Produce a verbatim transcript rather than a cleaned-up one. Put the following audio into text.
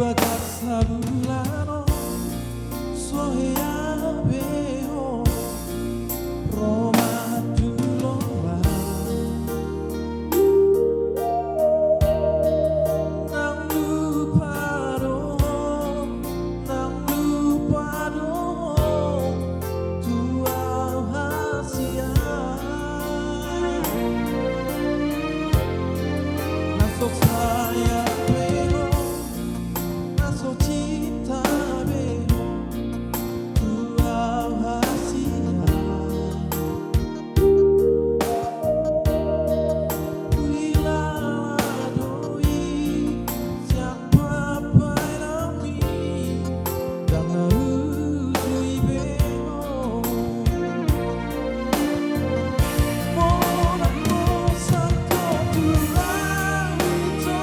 Bagas sabulan on, so hea be ho ro mandulohon. Ndang lupa do ho, ndang lupa do ho tu au hasian. Na so sayang be ho, na so cinta be ho tu au hasian. Huhilala do i sian papa inang i, ndang na hujui be ho. Molo ndang hosa ho tu au ito,